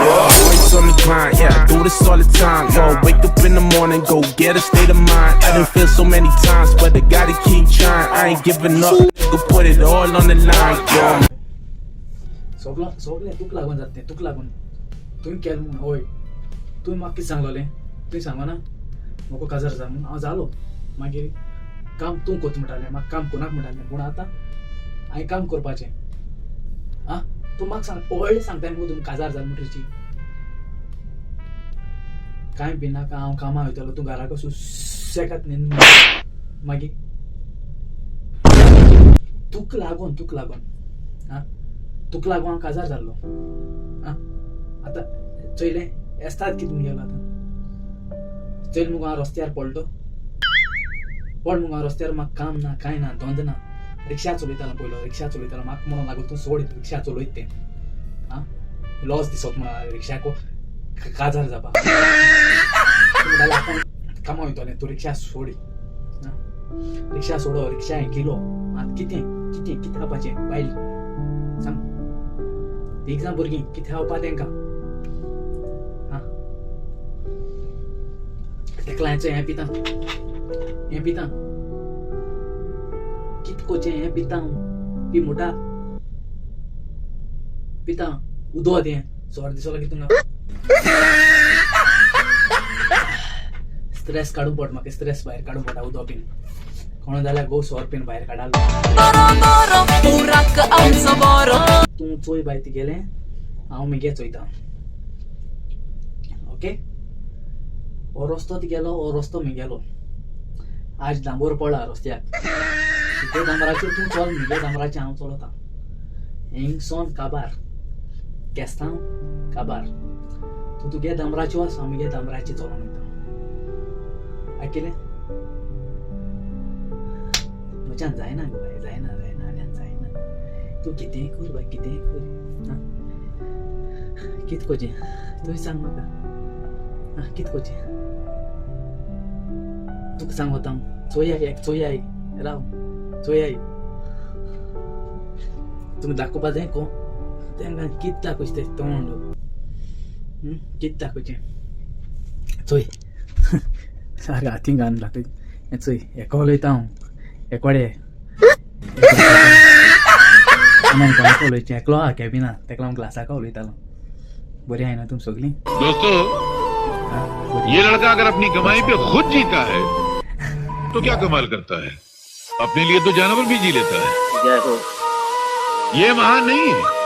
Always on the grind, yeah, I do this all the time. Yo, wake up in the morning, go get a state of mind. I done feel so many times, but I gotta keep trying. I ain't giving up, nigga, put it all on the line. Yo, सोगलो सोगलें तुका लागून जाता तें, तुका लागून. तुवें केलें म्हूण. हय, तुवें म्हाका कितें सांगलोलें? तुवें सांगना म्हाका काजार जा म्हूण. हांव जालो. मागीर काम तूं कोत म्हणटालें, म्हाका काम कोणाक म्हणटालें. पूण आतां हांवें काम करपाचें. आं, तूं म्हाका सांग, व्हडलें सांगताय मुगो तुमी काजार जाल म्हणटरीची. कांय भिनाका, हांव कामां वयतलो, तूं घराक सुसेगाद न्हीद. मागीर तुका लागून, तुका लागून, आं, तुका लागून हांव काजार जाल्लो. आं, आतां चोयलें एस्ताद कितें मुगेलो. आतां चोयल मुगो, हांव रस्त्यार पडलो, पड मुगो हांव रस्त्यार. म्हाका काम ना, कांय ना, धंद ना. रिक्षा चलयतालो पयलो, रिक्षा चलयतालो. म्हाका म्हणून लागलो, तूं सोड रिक्षा चलयत तें. आं, लॉस दिसत म्हणून रिक्षाको काजार जावपा. तूं म्हणटालें आपूण कामां वयतलें, तूं रिक्षा सोड. आं, रिक्षा सोडो, रिक्षा हें केलो. आतां कितें कितें कितें खावपाचें बायल, सांग. तीग जाण भुरगीं, कितें खावपा तेंकां? आं, तेकलांचें हें पिता, हें पिता, कितें कोचें हें पिता हांव. पी मुटा पिता उदो तें सोर दिसो लागीं तुंगा. स्ट्रेस काडूं पड म्हाका, स्ट्रेस भायर काडूं पडटा उदो पिन. कोण जाल्यार गो सोर पिन भायर काडालो. तूं चोय बाय तिगेलें, हांव मुगे चोयता. ओके, हो रस्तो तिगेलो, हो रस्तो मुगेलो. आज डांबर पडला रस्त्याक. तुगे डांबराचेर तूं चल, मुगे डांबराचेर हांव चलता. हिंगसोन काबार केस्तांव काबार. तूं तुगे डांबराचेर वच, हांव मुगे डांबराचेर चलोन वयता. आयकलें? म्हज्यान जायना गो बाय, जायना, जायना, आल्यान जायना. तूं कितेंय कर बाय, कितेंय कर. आं, कितें करचें तुवें सांग म्हाका. आं, कितें करचें तुका सांगता हांव. चोया एक, चोया एक, राव, चोया एक. तुमी दाखोवपा जाय को तेंकां? कितें दाखोवचें तें तोंड? कितें दाखोवचें? चोय, सारकें हातीन घालून दाखय. हें चोय, हेका उलयता हांव एकोडे आनी कोणाक उलयचें? एकलो आहा कॅबिना, तेका लागून ग्लासाक उलयतालो. बरी आहाय न्हू तुमी सगळीं? दोस्तों, ये लड़का अगर अपनी कमाई पे खुद जीता है तो क्या कमाल करता है, अपने लिए तो जानवर भी जी लेता है। जय हो। ये महान नहीं है।